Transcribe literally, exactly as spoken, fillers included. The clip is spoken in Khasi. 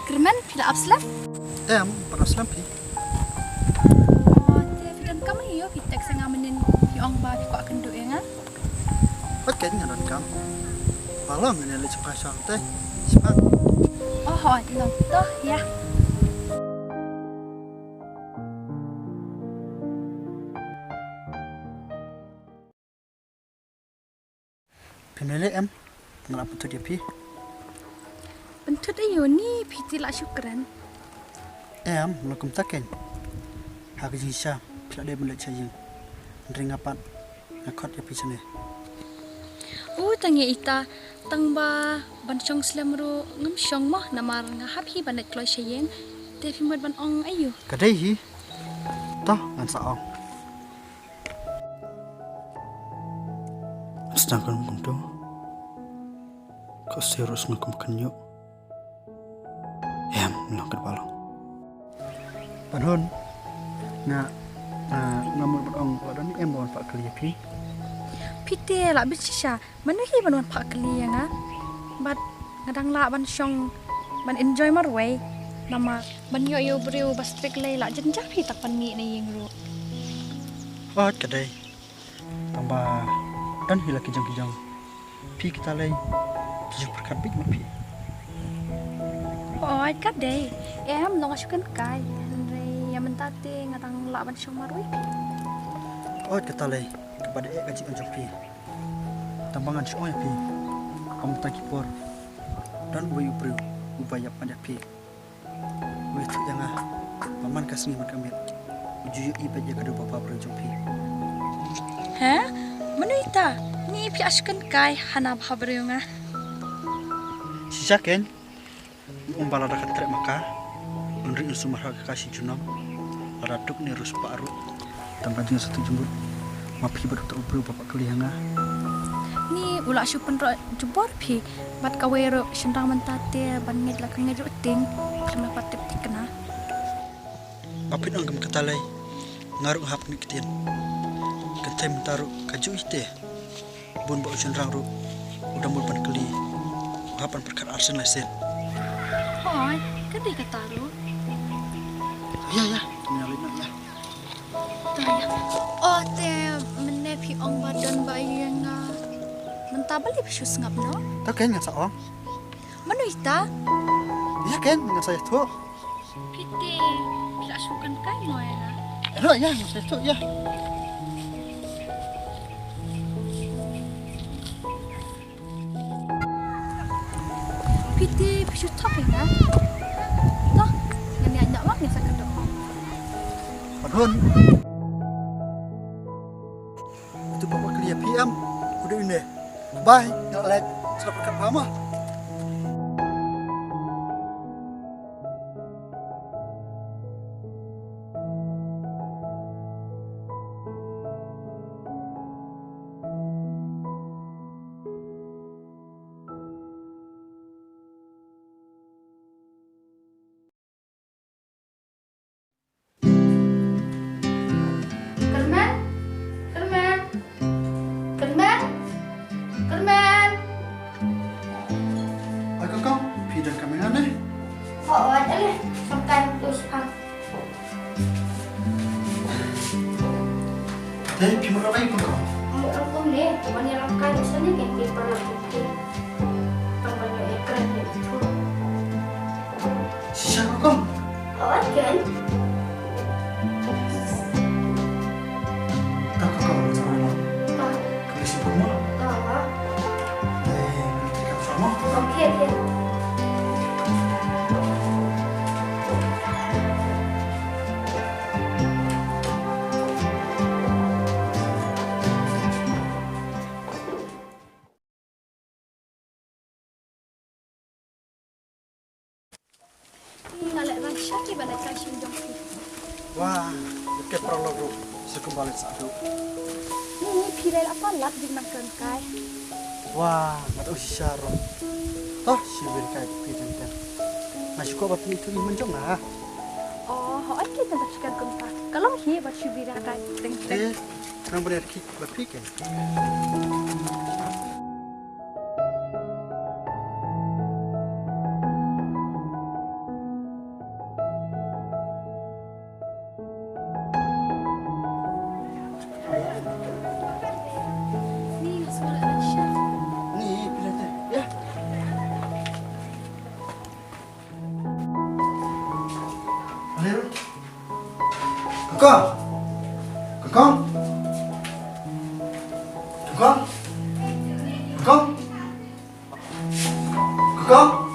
Kyrmen, phi la ap slem? Em, phi la ap slem phi? Oh, te phi donkam aïu, phi text ïa nga mynnin, phi ong ba phi kwah kynduh ïa nga. Pat ken nga donkam. Ba long ngin ïa leit sha ka shong te. Sha. Oh, hooid, long. To, ïa. Phi mlien lei em, nga la pynthut ïa phi. Pynthut aïu ni, phi te la shu kren. Em, long kumta ken. Ha ka jingshisha phi la dei ban leit sha ïing. Hynrei nga pat nga khot ïa phi shane. U tang ïa ita, tang ba ban shong slem ruh ngam shong mo, namar nga hap hi ban leit kloi sha ïing. Te phi mut ban ong aïu? Ka dei hi. To ngan sa ong. Sdang kan kumto. Ka sir us ngam kum kan ïoh. Em, long kat ba long. Ban hun. Nga, nga, nga mut ban ong la don em ban phah kylli ïa phi. Phi te la bit shisha. Mano hi ban wan phah kylli ïa nga? Bad nga dang lah ban shong ban enjoy marwei. Namar ban ïoh ïa u briew ba strict lei la jynjar phi tak ban mih na ïing ruh. Wat ka dei. Tang ba don hi la ki jong ki jong. Phi kita lei ki ju pyrkhat bit ma phi. Oi ka dei. Em, long nga shu kynkai. Hynrei ïa mynta te nga dang lah ban shong marwei phi. Oi kata lei. Kaba dei ka jingim jong phi. Tang ba ngan shu ong ïa phi. Kum tang ki por. Don uwei u briew uba ïap pat ïa phi. U ïathuh ïa nga ba man ka sngi man ka miet u ju ïohi beit ïa ka dei u bhabriew jong phi. He? Mano ita? Ni phi ïa shu kynkai hana bhabriew nga. Shisha ken. Ym ba lada ka treh ma ka, un ri un sumar ha ka shi junom. Lada duk ne ruh spah ruh. Tang ka jingïasatu jingmut ma phi bad uta u briew ba phah kylli ha nga. Ni u la shu pynroh jubor phi bad kawei ruh shynrang mynta te ban ngeit la ka ngeit ruh ting. Khlem la pat tip thikna. Ba phin ong kum kata lei nga ruh hap ngeit ktien. Kynthei mynta ruh ka juh ite. Bun ba u shynrang ruh u da mut ban kylli. U hap ban pyrkhat arsien laisien. Hooid, ka dei kata ruh. Ïa, ïa, ïa, leit noh ïa. Ta ïa. Oh, te mynne phi ong ba don ba ïa nga. Mynta balei phi shu sngap noh? Ta ken ngan sa ong. Mano ita? Ïa ken ngan sa ïathuh. Phi te, phi la shu kynkai mo ïa nga? Ro ïa, ngan sa ïathuh ïa. Phi te, phi shu thok ïa nga? Noh, ngan ïa ïa ma ngan sa kynduh. Padhun. Utu ba phah kylli ïa phi em, u dei une. Bye, nga leit. Sngap pyrkhat bha mo. Kyrmen? Kyrmen? Kyrmen? Kyrmen? Oi, Kong Kong, phi don ka menghan ne? Oh, oh, ada le. Sampai terus pang. Te, phi mut ïa bai, Kong Kong? Mut ïa kum ne, wan ïa lam kai sani kan phi pernah phi. Tang ban ïa kren ïa itu. Shisha, Kong Kong? Oh, kan. Ta, Kong Kong, sa ma. Ta. Ka lei shisha mo. Ta. Te, ka lei shisha mo. Okay, okay. Nga leh rasha ki ba leh kai shin jong ki. Wah, ke paralok ruh sa kumba leh sa ruh. Ni phi leh apa lap jing nang kren kai. Wah, nga tu shisha ruh. Toh, shi wir kai phi teng teng. Nga shu ko ba phi tu i men jong nga. Oh, ho ai ki teng ba chikan kumta. Ka long hi ba shi wir kai teng teng. Eh, nang bener ki ba phi ken. Kong. Kong. Kong. Kong. Kong.